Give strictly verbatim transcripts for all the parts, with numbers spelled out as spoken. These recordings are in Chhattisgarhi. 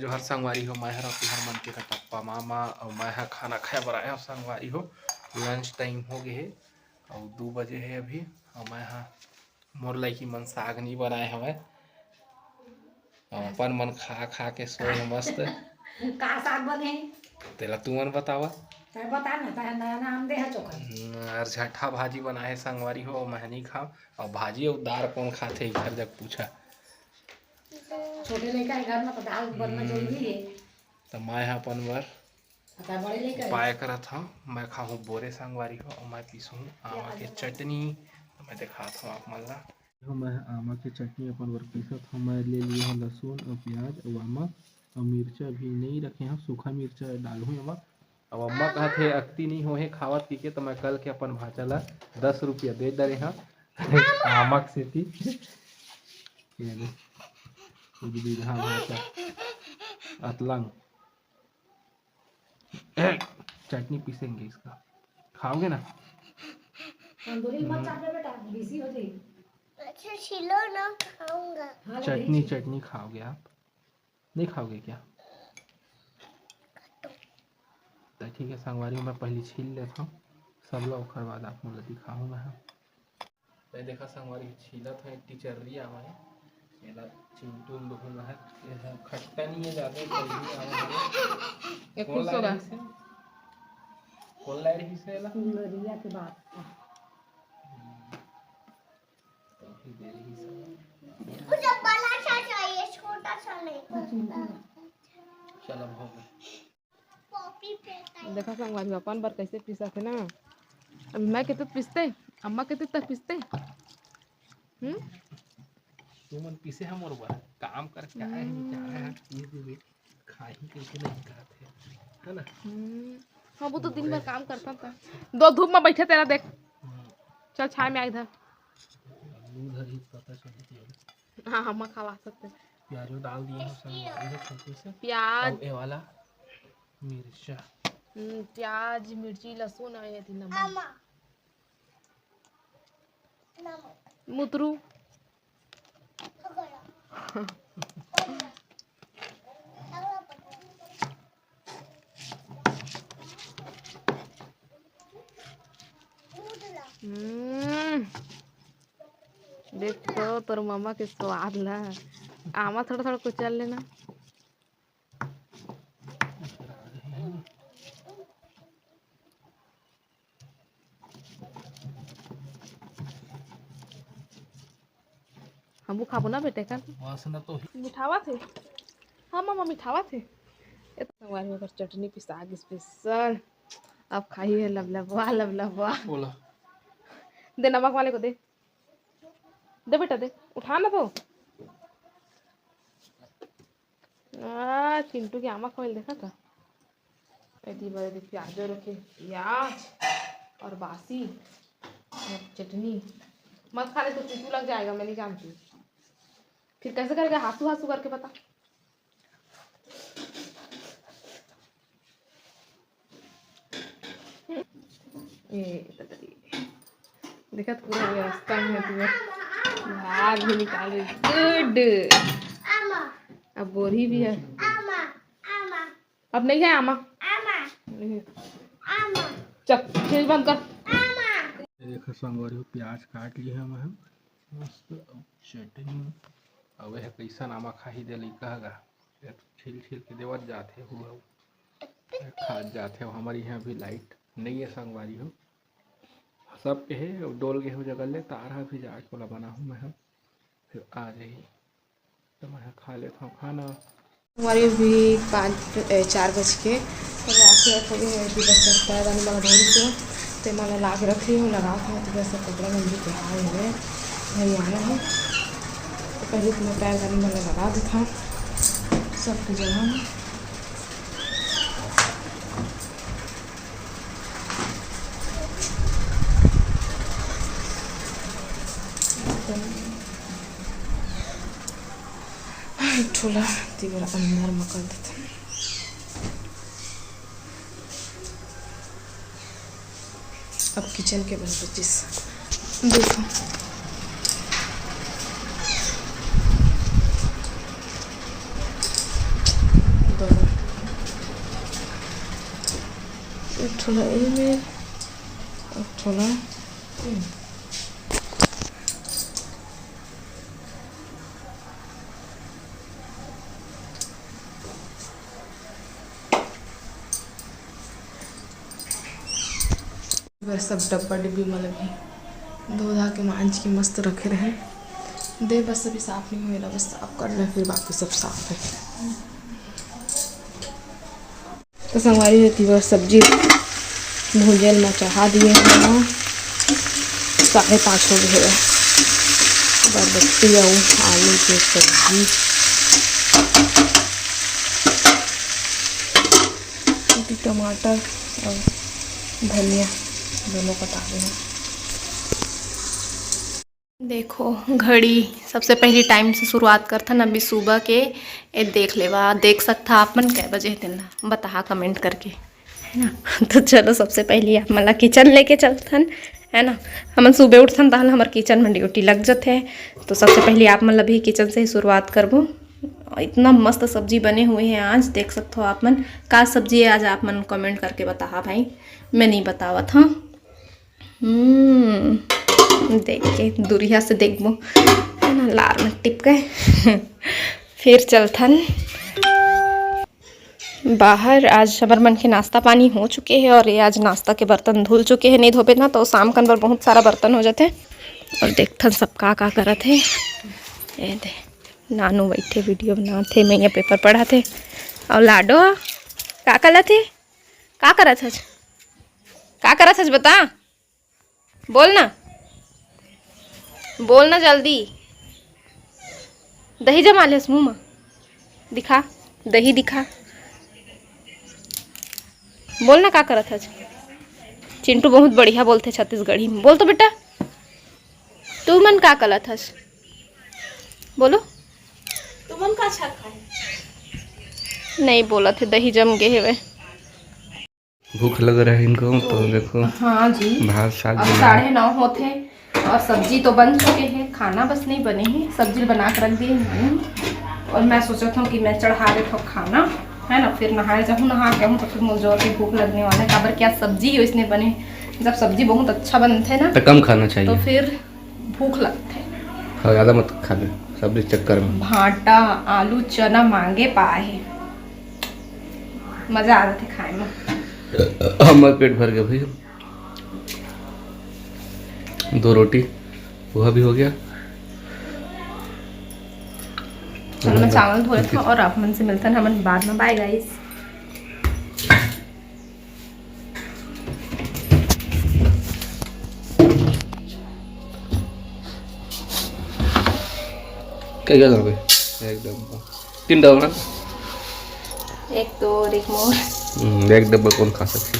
जोहार संगवारी हो, मैं हर तुहर मन के कटप्पा मामा, अउ मैं ह खाना खाए बर आए हव संगवारी हो। लंच टाइम हो गे हे अउ दू बजे हे अभी। अउ मैं ह, मोर लइकी मन साग नी बनाए हवय, अउ अपन मन खा खा के सोए हे मस्त। का साग बने? तेला तुमन बतावा। तै बता ना, तै नया नाम दे ह चोखा। हम्म, अरझट्ठा भाजी बनाए हे संगवारी हो, मैं नी खाव। अउ भाजी अउ दार कोन खाथे, इधर जग पूछा। छोटे लइका के घर में तो दाल बनना हम्म। जरूरी है। त मैं ह अपन बर पता बड़े लइका है। उपाय करत हव, मैं खाहूँ बोरे संगवारी हो, अउ मैं पीसहूँ आमा के चटनी। त मैं देखात हव आप मन ला। देखो, मैं ह आमा के चटनी अपन बर पीसत हव। मैं ले लिए हव लहसुन अउ प्याज अउ आमा अउ मिर्चा भी नई रखे हव, सूखा मिर्चा डालहूँ एमा। अब अम्मा कहत हे, "अक्ति नई होहे खावत पी के," त मैं कल के अपन भांचा ला दस रुपया दे डरे हव आमा के सेती। ये दे, उजबीधा भांचा, अतलंग। चटनी पीसेंगे इसका, खाओगे ना? तंदूरी मत हम्म। चापे बेटा, बीसी हो जाएगी। अच्छा, छिलो ना, खाऊंगा। हाँ, चटनी, चटनी खाओगे आप? नहीं खाओगे क्या? तो ठीक है संगवारी, मैं पहले छील लेता हूँ सब ला, ओकर बाद आप मन ला दिखाहूँ मैं ह। मैं देखा संगवारी, छीलत हव एक टिचर्री आमा हे, एला चिंटू ल दुहूँ मैं ह। ये ह खट्टा नहीं है ज्यादा, कलमी आमा हे। ये कौन खुश लाए होगा। रहिस हे? कौन लाए रहिस हे एला? फुलरिया के बात। मुझे बड़ा सा चाहिए, छोटा सा नहीं। चल, अब हो गया। देखा संगवारी, अपन बर कैसे पीसत हे ना। अभी मैं कहते पीसते, अम्मा कहते तब पीसते। हम्म? तुमन पीसे हम मोर बर काम करके आए हैं, हम्म। बेचारा है, पीस देबे। खाही कइसे नहीं खात हे, है ना? हम्म, हाँ, वो तो दिन भर काम करता था। दो धूप में बैठे तेरा देख। हम्म। चल, छाय में आ इधर। लू धरी पता चली थी। हाँ, हम खवा सकते हैं। प्याजो डाल दिए हैं संगवारी हो, छोटे से। प्याज। अब ये वाला मिर्चा। हम्म, प्याज, मिर्ची, लहसुन और ये थी नमक। मुतरू। हम्म, देख तो तोर मम्मा के स्वाद ला। आमा थोड़ा थोड़ा कुचल लेना। हमू खाबो ना बेटे का। वासना तो ही। मिठावा थे। हाँ मामा, मिठावा थे। ये तो संगवारी ओकर चटनी पिसा गे special। अब खाही है लबलबवा, लबलबवा। बोला। दे नमक वाले को दे। दे बेटा दे, उठा ना तो। आ, चिंटू के आमा खवाइल देखा था। एती बड़े दे प्याजो रखे, प्याज और बासी और चटनी। मत खा ले तो चूचू लग जाएगा, मैं नहीं जानती। फिर कैसे करके हासू हासू करके बता। ए, देखा तो पूरा व्यवस्था में पूरा भात भी निकाल रही। Good। अब बोरी भी है। अब नहीं है आमा। चल, फ्रिज बंद कर। ये देखो संगवारी हो, प्याज काट लिए हम, हम मस्त चटनी। अब यह कैसन आमा खाही दे लइका हगा, ये तो छील छील के देवत जात हे, हुआ खात जात हे। हमारे यहाँ भी लाइट नहीं है संगवारी हो, सबके हे, अब डोल गे हो जगह ले, तार हा भी जाके ओला बनाहूँ मैं ह, फिर आ जाही। तो मैं खा लेता हूँ खाना। हमारे भी पाँच, ए, चार बज के, तो रात के हो गए हैं, बस पैर वाली वाला धोरी से, तो मैं ला के रख रही हूँ, लगा के, तो बस कपड़ा में भी तैयार हो गए, घर आना है। तो पहले तो मैं पैर वाली वाला लगा देता हूँ सबकी जगह में। एक ठो ला तीबर अंदर म कर देथन। अब किचन के बस बचिस दू ठो। एक ठोला एमे, एक ठोला एमे। बस सब डब्बा डिब्बी मन ल भी धो धा के मांज के मस्त रखे रहे। दे बस अभी साफ नहीं हुए ला, बस साफ कर ले, फिर बाकी सब साफ है। तो संगवारी हो, एती बर सब्जी भुंजे ल मैं चढ़ा दिए हवं। साढ़े पाँच हो गए हवय। बरबट्टी अउ आलू के सब्जी, टमाटर अउ धनिया दोनों कटा दे हवं। देखो घड़ी, सबसे पहली टाइम से शुरुआत करथन अभी सुबह के। ए देख लेवा, देख सकथा आप मन कै बजे हे तेन ला बताहा कमेंट करके, है ना? तो चलो सबसे पहली आप मन ला किचन लेके चलथन, है ना? हमन सुबह उठथन तहन हमर किचन में ड्यूटी लग जथे। तो सबसे पहली आप मन ला भी किचन से ही शुरुआत करबो। इतना मस्त सब्जी बने हुए हैं आज, देख सकथो आप मन। का सब्जी है आज आप मन कमेंट करके बताहा भाई, मैं नहीं बतावत हाँ। हम्म, देख के दूरिया से देखबो, है ना, लार में टिपके। फिर चलथन बाहर। आज हमर मन के नाश्ता पानी हो चुके हे और ये आज नाश्ता के बर्तन धुल चुके हे, नहीं धोबे ना तो शाम कन बर बहुत सारा बर्तन हो जाथे। और देखथन सब का का करत हे। ये दे, नानू बैठे वीडियो बनात हे, मैया पेपर पढ़त हे। और लाडो का करत हे? का करत हस? का करत हस बता? बोल ना, बोल ना जल्दी। दही जमा लेस मुंह में, दिखा, दही दिखा। बोल ना का करत हस? चिंटू बहुत बढ़िया बोलथे छत्तीसगढ़ी में। बोल तो बेटा, तू मन का करत हस? बोलो। तुमन का अच्छा खाए? नहीं बोलत हे, दही जम गे हेवे। भूख लग रहा है इनको, तो देखो। हाँ जी। भात साग अब बनाया। साढ़े नौ होथे और सब्जी तो बन चुके हैं, खाना बस नहीं बने हैं। सब्जी बना के रख दिए हैं और मैं सोचत हूँ कि मैं चढ़ा देत हूँ खाना, है ना, फिर नहाए जाऊँ, नहा के आऊँ तो फिर मुझे जोर की भूख लगने वाला है। काबर क्या सब्जी इसने बने, जब सब्जी बहुत अच्छा बनथे ना तो कम खाना चाहिए। तो फिर भूख लगथे। हाँ, ज़्यादा मत खा ले सब्जी चक्कर में। भांटा, आलू, चना मांगे पाए हे, मजा आ जाथे खाए में। हमर पेट भर गया भैया। दो रोटी, वह भी हो गया। चलो, मैं चावल धो लेता हूँ और आप मन से मिलता है हमन बाद में। बाय गाइस। क्या क्या डाल रहे? एकदम तीन डब्बा ना? एक तो और एक मोर। हम्म, एक डब्बा कौन खा सकती?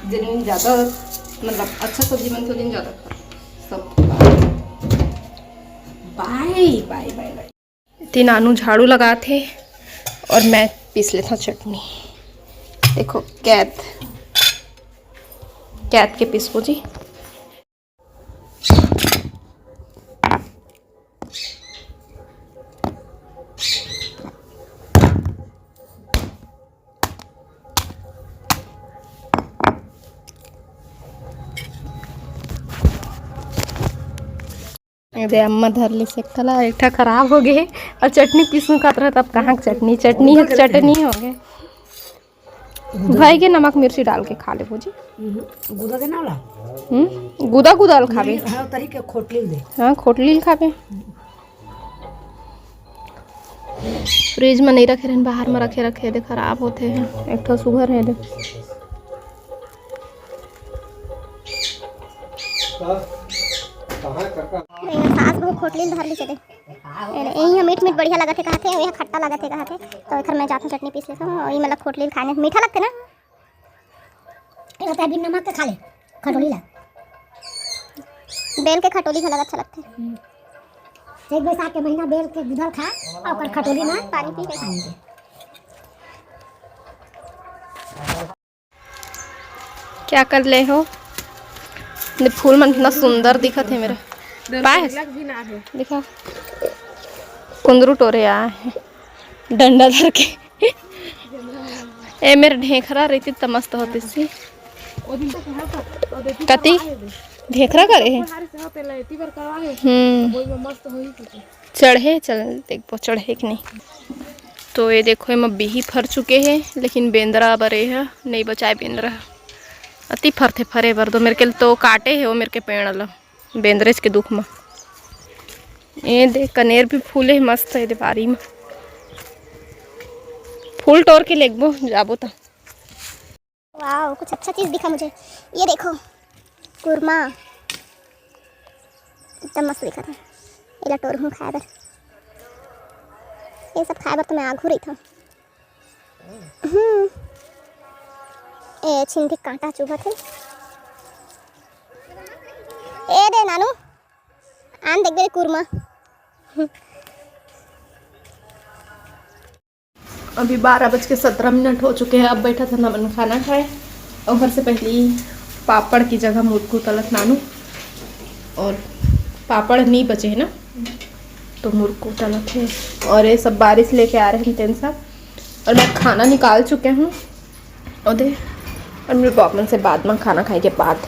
जिन ज़्यादा, मतलब, अच्छा सब्जी बनथे, दिन ज़्यादा खा सब। बाय बाय बाय बाय। तीन आनू झाड़ू लगात हे और मैं पीस लेता हूँ चटनी। देखो, कैद, कैद के पीसबो जी। ये दे, अम्मा धर ले से एक ठला, एक ठा खराब हो गे हे। और चटनी पीसू खात रहे, तब कहाँ के चटनी, चटनी है, चटनी हो गे। भाई के नमक मिर्ची डाल के खा ले भौजी। हम्म, गुदा के ना ला। हम्म, गुदा गुदा ल खाबे। हाँ, तरी के खोटली दे। हाँ, खोटली ल खाबे। फ्रिज में नहीं रखे रहन, बाहर में रखे रखे दे, खराब होते हैं। एक ठो सुघर है दे। सास बहुत खोटली ल धर ली चले। यही मीठ मीठ बढ़िया लगत है कहते हैं, यह खट्टा लगत है कहते, तो एकर मैं जाथों चटनी पीस लेता हूँ। और ये मतलब खोटली ल खाने मीठा लगते ना। एला त बिन नमक के खा ले, खटोली ला। बेल के खटोली घलक अच्छा लगथे। चैत बैसाख के महीना बेल के गुदल खा, अउ ओकर खटोली में पानी पी के। पानी पी। क्या कर ले हो? ये फूल मन इतना सुंदर दिखत है मेरा। पाए? दिखा, कुंदरू टोरे आए हैं। डंडा धर के। ए मेर ढेखरा रहितिस त मस्त होतिस। कति ढेखरा करे हे? हम्म। चढ़े, चल देखबो चढ़े कि नहीं। तो ये देखो, एमा बिही फर चुके हे, लेकिन बेंदरा बर ए ह नइ बचाए बेंदरा। अति फरथे, फरे बर दो। मेर के तो काटे हे वो मेर के पेड़ ल, बेंदरेच के दुख म। ए दे, कनेर भी फूले हे मस्त, ए दे बारी म। फूल टोर के लेगबो, जाबो त। वाओ, कुछ अच्छा चीज दिखा मुझे। ये देखो, कुरमा। एकदम मस्त दिखत हे। एला टोरहूँ खाए बर। ये सब खाए बर तो मैं आघू रहिथौं। हम्म। ए छिंदी कांटा चुभत हे। ए दे नानू, आन देखबे रे कुरमा। अभी बारह बज के सत्रह मिनट हो चुके हैं। अब बैठा था नमन खाना खाए, और घर से पहले ही पापड़ की जगह मुरकू तलत नानू, और पापड़ नहीं बचे हैं ना, तो मुरकू तलत है। और ये सब बारिश लेके आ रहे हैं तेन सब। और मैं खाना निकाल चुके हूँ, और दे, और मिलबो आप मन से बाद में, खाना खाए के बाद।